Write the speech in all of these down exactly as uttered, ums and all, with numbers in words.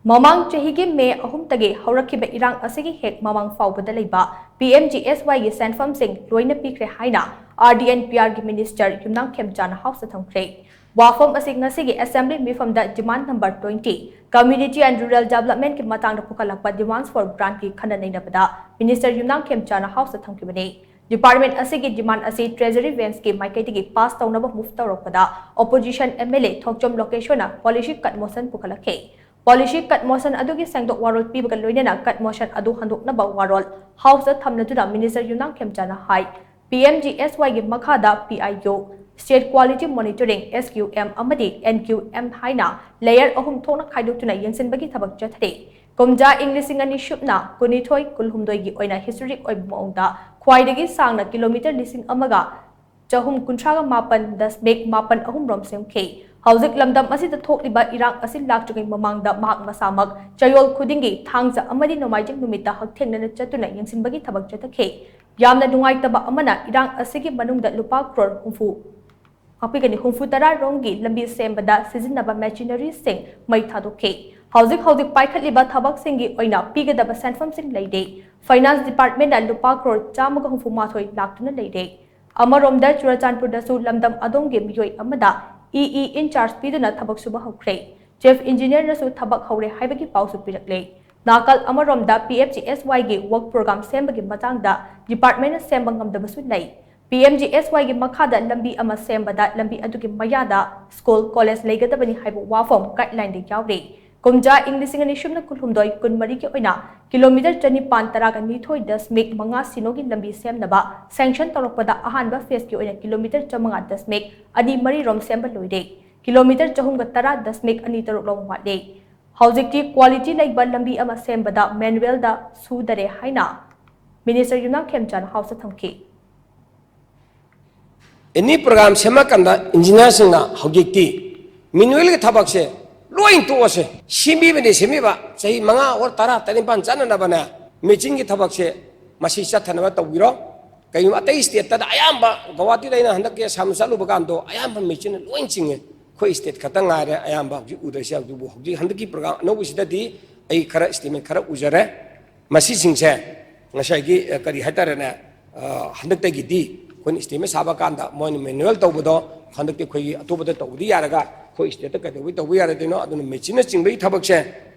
ꯃꯃꯥꯡ ꯆꯍꯤꯒꯤ ꯃꯦ ꯑꯍꯨꯝꯗꯒꯤ ꯍꯧꯔꯛꯈꯤꯕ ꯏꯔꯥꯡ ꯑꯁꯤꯒꯤ ꯍꯦꯛ ꯃꯃꯥꯡ ꯐꯥꯎꯕꯗ ꯂꯩꯕ ꯄꯤ ꯑꯦꯝ ꯖꯤ ꯑꯦꯁ ꯋꯥꯏꯒꯤ ꯁꯦꯟꯐꯝꯁꯤꯡ ꯂꯣꯏꯅ ꯄꯤꯈ꯭ꯔꯦ ꯍꯥꯏꯅ ꯑꯥꯔ ꯗꯤ ꯑꯦꯟ ꯄꯤ ꯑꯥꯔꯒꯤ ꯃꯤꯅꯤꯁꯇꯔ ꯌꯨꯝꯅꯥꯝ ꯈꯦꯝꯆꯥꯅ ꯍꯥꯎꯁꯇ ꯊꯝꯈ꯭ꯔꯦ꯫ ꯋꯥꯐꯝ ꯑꯁꯤ ꯉꯁꯤꯒꯤ ꯑꯦꯁꯦꯝꯕ꯭ꯂꯤ ꯃꯤꯐꯝꯗ demand number twenty, Community and Rural Developmentꯀꯤ ꯃꯇꯥꯡꯗ ꯄꯨꯈꯠꯂꯛꯄ Demands for Grantꯀꯤ ꯈꯟꯅ ꯅꯩꯅꯕꯗ ꯃꯤꯅꯤꯁꯇꯔ ꯌꯨꯝꯅꯥꯝ ꯈꯦꯝꯆꯥꯅ ꯍꯥꯎꯁꯇ ꯊꯝꯈꯤꯕꯅꯤ꯫ ꯗꯤꯄꯥꯔꯠꯃꯦꯟ ꯑꯁꯤꯒꯤ demand ꯑꯁꯤ ꯇ꯭ꯔꯦꯖꯔꯤ ꯕꯦꯟꯁꯀꯤ ꯃꯥꯏꯀꯩꯗꯒꯤ ꯄꯥꯁ ꯇꯧꯅꯕ ꯃꯨꯚ ꯇꯧꯔꯛꯄꯗ opposition M L A Thokchom ꯂꯣꯀꯦꯁꯣꯔꯅ ꯄꯣꯂꯤꯁꯤ ꯀꯠ ꯃꯣꯁꯟ ꯄꯨꯈꯠꯂꯛꯈꯤ꯫ ꯄꯣꯂꯤꯁꯤ ꯀꯠ ꯃꯣꯁꯟ ꯑꯗꯨꯒꯤ ꯁꯦꯡꯗꯣꯛ ꯋꯥꯔꯣꯜ ꯄꯤꯕꯒ ꯂꯣꯏꯅꯅ ꯀꯠ ꯃꯣꯁꯟ ꯑꯗꯨ ꯍꯟꯗꯣꯛꯅꯕ ꯋꯥꯔꯣꯜ ꯍꯥꯎꯁꯇ ꯊꯝꯂꯗꯨꯅ ꯃꯤꯅꯤꯁꯇꯔ ꯌꯨꯝꯅꯥꯝ ꯈꯦꯝꯆꯥꯅ ꯍꯥꯏ, ꯄꯤ ꯑꯦꯝ ꯖꯤ ꯑꯦꯁ ꯋꯥꯏꯒꯤ ꯃꯈꯥꯗ P I U, State Quality Monitoring, S Q M, ꯑꯃꯗꯤ N Q M ꯍꯥꯏꯅ ꯂꯦꯌꯔ ꯑꯍꯨꯝ ꯊꯣꯛꯅ ꯈꯥꯏꯗꯣꯛꯇꯨꯅ ꯌꯦꯡꯁꯤꯟꯕꯒꯤ ꯊꯕꯛ ꯆꯠꯊꯔꯤ꯫ ꯀꯨꯝꯖꯥ ꯏꯪ ꯂꯤꯁꯤꯡ ꯑꯅꯤ ꯁꯨꯞꯅ ꯀꯨꯟꯅꯤꯊꯣꯏ ꯀꯨꯟꯍꯨꯝꯗꯣꯏꯒꯤ ꯑꯣꯏꯅ ꯍꯤꯁꯇꯣꯔꯤꯛ ꯑꯣꯏꯕ ꯃꯑꯣꯡꯗ ꯈ꯭ꯋꯥꯏꯗꯒꯤ ꯁꯥꯡꯅ ꯀꯤꯂꯣꯃꯤꯇꯔ ꯂꯤꯁꯤꯡ ꯑꯃꯒ ꯆꯍꯨꯝ ꯀꯨꯟꯊ꯭ꯔꯥꯒ ꯃꯥꯄꯟ ꯗꯁꯃꯤꯛ ꯃꯥꯄꯟ ꯑꯍꯨꯝ ꯔꯣꯝ ꯁꯦꯝꯈꯤ꯫ ꯍꯧꯖꯤꯛ ꯂꯝꯗꯝ ꯑꯁꯤꯗ ꯊꯣꯛꯂꯤꯕ ꯏꯔꯥꯡ ꯑꯁꯤ ꯂꯥꯛꯇ꯭ꯔꯤꯉꯩ ꯃꯃꯥꯡꯗ ꯃꯍꯥꯛ ꯃꯁꯥꯃꯛ ꯆꯌꯣꯜ ꯈꯨꯗꯤꯡꯒꯤ ꯊꯥꯡꯖ ꯑꯃꯗꯤ ꯅꯣꯡꯃꯥꯏꯖꯤꯡ ꯅꯨꯃꯤꯠꯇ ꯍꯛꯊꯦꯡꯅꯅ ꯆꯠꯇꯨꯅ ꯌꯦꯡꯁꯤꯟꯕꯒꯤ ꯊꯕꯛ ꯆꯠꯊꯈꯤ꯫ ꯌꯥꯝꯅ ꯅꯨꯡꯉꯥꯏꯇꯕ ꯑꯃꯅ, ꯏꯔꯥꯡ ꯑꯁꯤꯒꯤ ꯃꯅꯨꯡꯗ ꯂꯨꯄꯥ ꯀ꯭ꯔꯣꯔ ꯍꯨꯝꯐꯨ, ꯉꯥꯛꯄꯤꯒꯅꯤ, ꯍꯨꯝꯐꯨ ꯇꯔꯥ ꯔꯣꯝꯒꯤ ꯂꯝꯕꯤ ꯁꯦꯝꯕꯗ ꯁꯤꯖꯤꯟꯅꯕ ꯃꯦꯆꯤꯅꯔꯤꯁꯤꯡ ꯃꯩ ꯊꯥꯗꯣꯛꯈꯤ꯫ ꯍꯧꯖꯤꯛ ꯍꯧꯖꯤꯛ ꯄꯥꯏꯈꯠꯂꯤꯕ ꯊꯕꯛꯁꯤꯡꯒꯤ ꯑꯣꯏꯅ ꯄꯤꯒꯗꯕ ꯁꯦꯟꯐꯝꯁꯤꯡ ꯂꯩꯔꯤ꯫ ꯐꯥꯏꯅꯥꯟꯁ ꯗꯤꯄꯥꯔꯠꯃꯦꯟꯅ ꯂꯨꯄꯥ ꯀ꯭ꯔꯣꯔ ꯆꯥꯝꯃꯒ ꯍꯨꯝꯐꯨ ꯃꯥꯊꯣꯏ ꯂꯥꯛꯇꯨꯅ ꯂꯩꯔꯦ꯫ ꯑꯃꯔꯣꯝꯗ, ꯆꯨꯔꯆꯥꯟꯄꯨꯔꯗꯁꯨ ꯂꯝꯗꯝ ꯑꯗꯣꯝꯒꯤ ꯃꯤꯑꯣꯏ ꯑꯃꯗ ꯏ ꯏ ꯏꯟ ꯆꯥꯔꯖ ꯄꯤꯗꯨꯅ ꯊꯕꯛ ꯁꯨꯕ ꯍꯧꯈ꯭ꯔꯦ꯫ ꯆꯤꯐ ꯏꯟꯖꯤꯅꯤꯌꯔꯅꯁꯨ ꯊꯕꯛ ꯍꯧꯔꯦ ꯍꯥꯏꯕꯒꯤ ꯄꯥꯎꯁꯨ ꯄꯤꯔꯛꯂꯦ꯫ ꯅꯥꯀꯜ ꯑꯃꯔꯣꯝꯗ, P F G S ꯋꯥꯏꯒꯤ work programme ꯁꯦꯝꯕꯒꯤ ꯃꯇꯥꯡꯗ ꯗꯤꯄꯥꯔꯠꯃꯦꯟꯅ ꯁꯦꯝꯕ ꯉꯝꯗꯕꯁꯨ ꯂꯩ꯫ ꯄꯤ ꯑꯦꯝ ꯖꯤ ꯑꯦꯁ ꯋꯥꯏꯒꯤ ꯃꯈꯥꯗ ꯂꯝꯕꯤ ꯑꯃ ꯁꯦꯝꯕꯗ ꯂꯝꯕꯤ ꯑꯗꯨꯒꯤ ꯃꯌꯥꯗ ꯁ꯭ꯀꯨꯜ, ꯀꯣꯂꯦꯖ ꯂꯩꯒꯗꯕꯅꯤ ꯍꯥꯏꯕ ꯋꯥꯐꯝ ꯒꯥꯏꯗꯂꯥꯏꯟꯗ ꯌꯥꯎꯔꯤ꯫ ꯀꯨꯝꯖꯥ ꯏꯪ ꯂꯤꯁꯤꯡ ꯑꯅꯤ ꯁꯨꯞꯅ ꯀꯨꯟꯍꯨꯝꯗꯣꯏ ꯀꯨꯟꯃꯔꯤꯒꯤ ꯑꯣꯏꯅ ꯀꯤꯂꯣꯃꯤꯇꯔ ꯆꯅꯤꯄꯥꯟ ꯇꯔꯥꯒ ꯅꯤꯊꯣꯏ ꯗꯁꯃꯤꯛ ꯃꯉꯥ ꯁꯤꯅꯣꯒꯤ ꯂꯝꯕꯤ ꯁꯦꯝꯅꯕ ꯁꯦꯡꯁꯟ ꯇꯧꯔꯛꯄꯗ ꯑꯍꯥꯟꯕ ꯐꯦꯖꯀꯤ ꯑꯣꯏꯅ ꯀꯤꯂꯣꯃꯤꯇꯔ ꯆꯥꯃꯉꯥ ꯗꯁꯃꯤꯛ ꯑꯅꯤ ꯃꯔꯤ ꯔꯣꯝ ꯁꯦꯝꯕ ꯂꯣꯏꯔꯦ꯫ ꯀꯤꯂꯣꯃꯤꯇꯔ ꯆꯍꯨꯝꯒ ꯇꯔꯥ ꯗꯁꯃꯤꯛ ꯑꯅꯤ ꯇꯔꯨꯛ ꯔꯣꯝ ꯋꯥꯠꯂꯤ꯫ ꯍꯧꯖꯤꯛꯇꯤ ꯀ꯭ꯋꯥꯂꯤꯇꯤ ꯂꯩꯕ ꯂꯝꯕꯤ ꯑꯃ ꯁꯦꯝꯕꯗ ꯃꯦꯅꯨꯋꯦꯜꯗ ꯁꯨꯗꯔꯦ ꯍꯥꯏꯅ ꯃꯤꯅꯤꯁꯇꯔ ꯌꯨꯝꯅꯥꯝ ꯈꯦꯝꯆꯥꯟ ꯍꯥꯎꯁꯇ ꯊꯝꯈꯤ꯫ ꯑꯦꯅꯤ ꯄ꯭ꯔꯣꯒ꯭ꯔꯥꯝ ꯁꯦꯝꯃꯀꯥꯟꯗ ꯏꯟꯖꯤꯅꯤꯌꯥꯔꯁꯤꯡꯅ ꯍꯧꯖꯤꯛꯇꯤ ꯃꯦꯅꯨꯋꯦꯜꯒꯤ ꯊꯕꯛꯁꯦ ꯂꯣꯏ ꯇꯣꯛꯑꯁꯦ, ꯁꯦꯝꯕꯤꯕꯅꯤ ꯁꯦꯝꯕꯤꯕ, ꯆꯍꯤ ꯃꯉꯥ ꯑꯣꯔ ꯇꯔꯥ, ꯇꯔꯥꯅꯤꯄꯥꯟ ꯆꯠꯅꯅꯕꯅꯦ ꯃꯦꯆꯤꯟꯒꯤ ꯊꯕꯛꯁꯦ ꯃꯁꯤ ꯆꯠꯊꯅꯕ ꯇꯧꯕꯤꯔꯣ꯫ ꯀꯩꯒꯨꯝꯕ ꯑꯇꯩ ꯁ꯭ꯇꯦꯠꯇꯗ ꯑꯌꯥꯝꯕ ꯒꯧꯍꯥꯇꯤꯗ ꯑꯩꯅ ꯍꯟꯗꯛꯀꯤ ꯑꯁꯥꯝ ꯆꯠꯂꯨꯕ ꯀꯥꯟꯗꯣ ꯑꯌꯥꯝꯕ ꯃꯦꯆꯤꯟꯅ ꯂꯣꯏ ꯆꯤꯡꯉꯦ꯫ ꯑꯩꯈꯣꯏ ꯁ꯭ꯇꯦꯠ ꯈꯛꯇ ꯉꯥꯏꯔꯦ ꯑꯌꯥꯝꯕ ꯍꯧꯖꯤꯛ ꯎꯗ꯭ꯔꯤꯁꯦ꯫ ꯑꯗꯨꯕꯨ ꯍꯧꯖꯤꯛ ꯍꯟꯗꯛꯀꯤ ꯄ꯭ꯔꯣꯒ꯭ꯔꯥꯝ ꯑꯅꯧꯕꯁꯤꯗꯗꯤ ꯑꯩ ꯈꯔ ꯁ꯭ꯇꯦꯠꯃꯦꯟ ꯈꯔ ꯎꯖꯔꯦ꯫ ꯃꯁꯤꯁꯤꯡꯁꯦ ꯉꯁꯥꯏꯒꯤ, ꯑ, ꯀꯔꯤ ꯍꯥꯏꯇꯥꯔꯦꯅꯦ, ꯑ, ꯍꯟꯗꯛꯇꯒꯤꯗꯤ ꯑꯩꯈꯣꯏꯅ ꯁ꯭ꯇꯦꯠꯃꯦꯟ ꯁꯥꯕ ꯀꯥꯟꯗ ꯃꯣꯏꯅ ꯃꯦꯅꯨꯋꯦꯜ ꯇꯧꯕꯗꯣ ꯍꯟꯗꯛꯇꯤ ꯑꯩꯈꯣꯏꯒꯤ ꯑꯇꯣꯞꯄꯗ ꯇꯧꯕꯗꯤ ꯌꯥꯔꯒ ꯑꯩꯈꯣꯏ ꯁ꯭ꯇꯦꯠꯇ ꯀꯩꯗꯧꯕꯩ ꯇꯧꯕ ꯌꯥꯔꯣꯏꯗꯣꯏꯅꯣ? ꯑꯗꯨꯅ ꯃꯦꯆꯤꯟꯅ ꯆꯤꯡꯕꯒꯤ ꯊꯕꯛꯁꯦ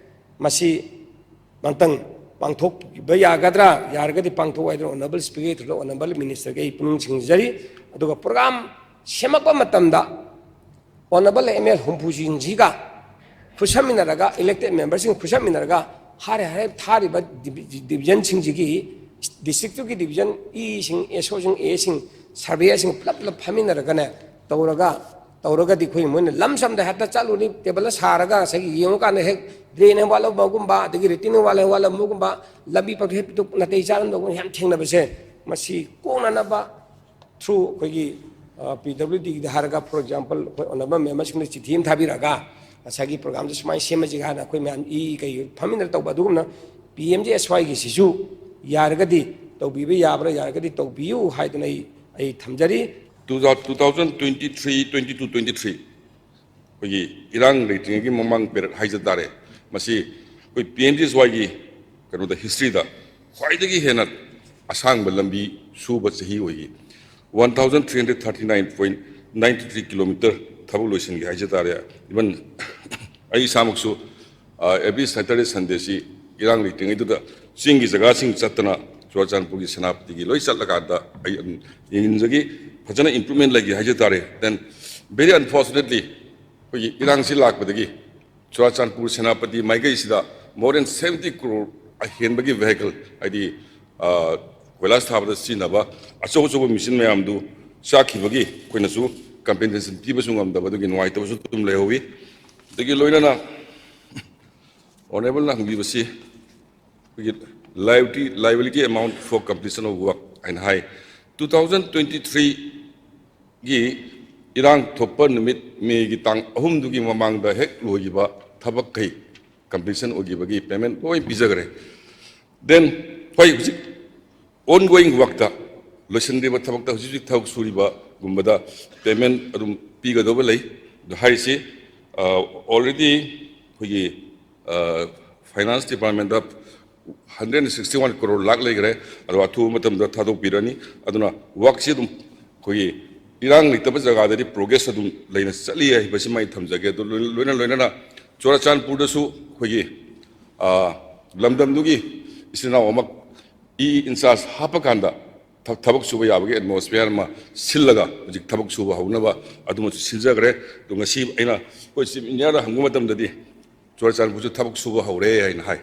ꯃꯁꯤ ꯑꯝꯇꯪ ꯄꯥꯡꯊꯣꯛꯄ ꯌꯥꯒꯗ꯭ꯔꯥ? ꯌꯥꯔꯒꯗꯤ ꯄꯥꯡꯊꯣꯛꯑꯣ ꯍꯥꯏꯗꯅ ꯑꯣꯅꯔꯦꯕꯜ ꯁ꯭ꯄꯤꯀꯔꯒꯤ ꯊ꯭ꯔꯨꯗ ꯑꯣꯅꯔꯦꯕꯜ ꯃꯤꯅꯤꯁꯇꯔꯒ ꯑꯩ ꯄꯨꯛꯅꯤꯡ ꯆꯤꯡꯁꯤꯟꯖꯔꯤ꯫ ꯑꯗꯨꯒ ꯄ꯭ꯔꯣꯒ꯭ꯔꯥꯝ ꯁꯦꯝꯃꯛꯄ ꯃꯇꯝꯗ ꯑꯣꯅꯔꯦꯕꯜ ꯑꯦꯝ ꯑꯦꯜ ꯍꯨꯝꯐꯨꯁꯤꯡꯁꯤꯒ ꯈꯨꯠꯁꯝꯃꯤꯟꯅꯔꯒ, ꯏꯂꯦꯛꯇꯦꯗ ꯃꯦꯝꯕꯔꯁꯤꯡ ꯈꯨꯠꯁꯝꯃꯤꯟꯅꯔꯒ ꯍꯥꯏꯔ ꯍꯥꯏꯔ ꯊꯥꯔꯤꯕ ꯗꯤꯚꯤ-, ꯗꯤꯚꯤꯖꯟꯁꯤꯡꯁꯤꯒꯤ, ꯗꯤꯁꯇ꯭ꯔꯤꯛꯇꯨꯒꯤ ꯗꯤꯚꯤꯖꯟ ꯏꯁꯤꯡ, ꯑꯦꯁ ꯑꯣꯁꯤꯡ, ꯑꯦꯁꯤꯡ, ꯁꯔꯚꯦꯌꯔꯁꯤꯡ ꯄꯨꯂꯞ ꯄꯨꯂꯞ ꯐꯝꯃꯤꯟꯅꯔꯒꯅꯦ ꯇꯧꯔꯒ, ꯇꯧꯔꯒꯗꯤ ꯑꯩꯈꯣꯏ ꯃꯣꯏꯅ ꯂꯝ ꯁꯝꯗ ꯍꯦꯛꯇ ꯆꯠꯂꯨꯅꯤ, ꯇꯦꯕꯜꯗ ꯁꯥꯔꯒ ꯉꯁꯥꯏꯒꯤ ꯌꯦꯡꯉꯨꯀꯥꯟꯗ ꯍꯦꯛ ꯗ꯭ꯔꯦꯟ ꯍꯦꯛ ꯋꯥꯠꯂꯝꯕꯒꯨꯝꯕ, ꯑꯗꯒꯤ ꯔꯦꯇꯤꯟ ꯋꯥꯜ ꯍꯦꯛ ꯋꯥꯠꯂꯝꯕꯒꯨꯝꯕ, ꯂꯝꯕꯤ ꯄꯔꯦꯡ ꯍꯦꯛ ꯄꯤꯛꯇꯨꯛ ꯅꯥꯇꯩ ꯆꯥꯔꯝꯗꯕꯒꯨꯝꯕ ꯌꯥꯝ ꯊꯦꯡꯅꯕꯁꯦ, ꯃꯁꯤ ꯀꯣꯛꯅꯅꯕ ꯊ꯭ꯔꯨ ꯑꯩꯈꯣꯏꯒꯤ, ꯑ, ꯄꯤ ꯗꯕ꯭ꯂꯤꯎ ꯗꯤꯗ ꯍꯥꯏꯔꯒ, ꯐꯣꯔ ꯑꯦꯛꯖꯥꯝꯄꯜ, ꯑꯩꯈꯣꯏ ꯑꯣꯅꯔꯦꯕꯜ ꯃꯦꯝꯕꯔꯁꯤꯡꯗ ꯆꯤꯊꯤ ꯑꯃ ꯊꯥꯕꯤꯔꯛꯑꯒ ꯉꯁꯥꯏꯒꯤ ꯄ꯭ꯔꯣꯒ꯭ꯔꯥꯝꯁꯦ ꯁꯨꯃꯥꯏꯅ ꯁꯦꯝꯃꯁꯤꯒ ꯍꯥꯏꯅ ꯑꯩꯈꯣꯏ ꯃꯌꯥꯝ ꯏ ꯀꯩ ꯐꯝꯃꯤꯟꯅꯔ ꯇꯧꯕ꯫ ꯑꯗꯨꯒꯨꯝꯅ ꯄꯤ ꯑꯦꯝ ꯖꯤ ꯑꯦꯁ ꯋꯥꯏꯒꯤꯁꯤꯁꯨ ꯌꯥꯔꯒꯗꯤ ꯇꯧꯕꯤꯕ ꯌꯥꯕ꯭ꯔꯥ, ꯌꯥꯔꯒꯗꯤ ꯇꯧꯕꯤꯌꯨ ꯍꯥꯏꯗꯅ ꯑꯩ, ꯑꯩ ꯊꯝꯖꯔꯤ꯫ Two thousand twenty-three, twenty-two, twenty-three ꯑꯩꯈꯣꯏꯒꯤ ꯏꯔꯥꯡ ꯂꯩꯇ꯭ꯔꯤꯉꯩꯒꯤ ꯃꯃꯥꯡ ꯄꯦꯔꯦꯠ ꯍꯥꯏꯖ ꯇꯥꯔꯦ, ꯃꯁꯤ ꯑꯩꯈꯣꯏ ꯄꯤ ꯑꯦꯝ ꯖꯤ ꯑꯦꯁ ꯋꯥꯏꯒꯤ ꯀꯩꯅꯣꯗ, ꯍꯤꯁꯇ꯭ꯔꯤꯗ ꯈ꯭ꯋꯥꯏꯗꯒꯤ ꯍꯦꯟꯅ ꯑꯁꯥꯡꯕ ꯂꯝꯕꯤ ꯁꯨꯕ ꯆꯍꯤ ꯑꯣꯏꯈꯤ꯫ One thousand three hundred thirty nine point nine three kilometer ꯊꯕꯛ ꯂꯣꯏꯁꯤꯟꯈꯤ ꯍꯥꯏꯖ ꯇꯥꯔꯦ꯫ Even ꯑꯩ ꯏꯁꯥꯃꯛꯁꯨ ꯑꯦꯕ꯭ꯔꯤ ꯁꯦꯇꯔꯗꯦ ꯁꯟꯗꯦꯁꯤ ꯏꯔꯥꯡ ꯂꯩꯇ꯭ꯔꯤꯉꯩꯗꯨꯗ ꯆꯤꯡꯒꯤ ꯖꯒꯥꯁꯤꯡ ꯆꯠꯇꯅ, ꯆꯨꯔꯥꯆꯥꯟꯄꯨꯔꯒꯤ ꯁꯦꯅꯥꯄꯇꯤꯒꯤ ꯂꯣꯏ ꯆꯠꯂꯀꯥꯟꯗ ꯑꯩ ꯑꯗꯨꯝ ꯌꯦꯡꯁꯤꯟꯖꯈꯤ꯫ ꯐꯖꯅ ꯏꯝꯄ꯭ꯔꯨꯚꯃꯦꯟ ꯂꯩꯈꯤ ꯍꯥꯏꯖ ꯇꯥꯔꯦ꯫ Then very unfortunately ꯑꯩꯈꯣꯏꯒꯤ ꯏꯔꯥꯡꯁꯤ ꯂꯥꯛꯄꯗꯒꯤ Churachandpur Senapati ꯃꯥꯏꯀꯩꯁꯤꯗ more than seventy crore ꯑꯍꯦꯟꯕꯒꯤ vehicle, ꯍꯥꯏꯗꯤ, ꯑ, ꯀꯣꯏꯂꯥꯁ ꯊꯥꯕꯗ ꯁꯤꯖꯤꯟꯅꯕ ꯑꯆꯧ ꯑꯆꯧꯕ ꯃꯦꯆꯤꯟ ꯃꯌꯥꯝꯗꯨ ꯆꯥꯛꯈꯤꯕꯒꯤ ꯑꯩꯈꯣꯏꯅꯁꯨ ꯀꯝꯄꯦꯟꯁꯦꯁꯟ ꯄꯤꯕꯁꯨ ꯉꯝꯗꯕ, ꯑꯗꯨꯒꯤ ꯅꯨꯡꯉꯥꯏꯇꯕꯁꯨ ꯑꯗꯨꯝ ꯂꯩꯍꯧꯋꯤ꯫ ꯑꯗꯒꯤ ꯂꯣꯏꯅꯅ ꯑꯣꯅꯔꯦꯕꯜꯅ ꯍꯪꯕꯤꯕꯁꯤ ꯑꯩꯈꯣꯏꯒꯤ liability, liability amount for completion of work ꯍꯥꯏꯅ ꯍꯥꯏ꯫ Two thousand twenty three ꯒꯤ ꯏꯔꯥꯡ ꯊꯣꯛꯄ ꯅꯨꯃꯤꯠ, ꯃꯦꯒꯤ ꯇꯥꯡ ꯑꯍꯨꯝꯗꯨꯒꯤ ꯃꯃꯥꯡꯗ ꯍꯦꯛ ꯂꯣꯏꯈꯤꯕ ꯊꯕꯛꯈꯩ ꯀꯝꯄ꯭ꯂꯤꯁꯟ ꯑꯣꯏꯈꯤꯕꯒꯤ ꯄꯦꯃꯦꯟ ꯂꯣꯏ ꯄꯤꯖꯈ꯭ꯔꯦ꯫ Then ꯑꯩꯈꯣꯏ ꯍꯧꯖꯤꯛ ongoing workꯇ, ꯂꯣꯏꯁꯤꯟꯗ꯭ꯔꯤꯕ ꯊꯕꯛꯇ, ꯍꯧꯖꯤꯛ ꯍꯧꯖꯤꯛ ꯊꯕꯛ ꯁꯨꯔꯤꯕꯒꯨꯝꯕꯗ ꯄꯦꯃꯦꯟ ꯑꯗꯨꯝ ꯄꯤꯒꯗꯧꯕ ꯂꯩ꯫ ꯑꯗꯣ ꯍꯥꯏꯔꯤꯁꯤ ꯑꯣꯜꯔꯦꯗꯤ ꯑꯩꯈꯣꯏꯒꯤ ꯐꯥꯏꯅꯥꯟꯁ ꯗꯤꯄꯥꯔꯠꯃꯦꯟꯗ hundred sixty one crore lakh ꯂꯩꯈ꯭ꯔꯦ꯫ ꯑꯗꯣ ꯑꯊꯨꯕ ꯃꯇꯝꯗ ꯊꯥꯗꯣꯛꯄꯤꯔꯅꯤ꯫ ꯑꯗꯨꯅ ꯋꯥꯛꯁꯤ ꯑꯗꯨꯝ ꯑꯩꯈꯣꯏꯒꯤ ꯏꯔꯥꯡ ꯂꯩꯇꯕ ꯖꯒꯥꯗꯗꯤ ꯄ꯭ꯔꯣꯒ꯭ꯔꯦꯁ ꯑꯗꯨꯝ ꯂꯩꯅ ꯆꯠꯂꯤ ꯍꯥꯏꯕꯁꯤꯃ ꯑꯩ ꯊꯝꯖꯒꯦ꯫ ꯑꯗꯨ ꯂꯣꯏꯅ ꯂꯣꯏꯅꯅ ꯆꯨꯔꯥꯆꯥꯟꯄꯨꯔꯗꯁꯨ ꯑꯩꯈꯣꯏꯒꯤ ꯂꯝꯗꯝꯗꯨꯒꯤ ꯏꯆꯤꯟ ꯏꯅꯥꯎ ꯑꯃ ꯏ ꯏꯟꯆꯥꯔꯖ ꯍꯥꯞꯄꯀꯥꯟꯗ ꯊꯕꯛ ꯁꯨꯕ ꯌꯥꯕꯒꯤ ꯑꯦꯠꯃꯣꯁꯐꯤꯌꯥꯔ ꯑꯃ ꯁꯤꯜꯂꯒ ꯍꯧꯖꯤꯛ ꯊꯕꯛ ꯁꯨꯕ ꯍꯧꯅꯕ ꯑꯗꯨꯃꯁꯨ ꯁꯤꯟꯖꯈ꯭ꯔꯦ꯫ ꯑꯗꯣ ꯉꯁꯤ ꯑꯩꯅ ꯑꯩꯈꯣꯏ ꯆꯤꯐ ꯏꯟꯖꯤꯅꯤꯌꯥꯔꯗ ꯍꯪꯕ ꯃꯇꯝꯗꯗꯤ ꯆꯨꯔꯥꯆꯥꯟꯄꯨꯔꯁꯨ ꯊꯕꯛ ꯁꯨꯕ ꯍꯧꯔꯦ ꯍꯥꯏꯅ ꯍꯥꯏ꯫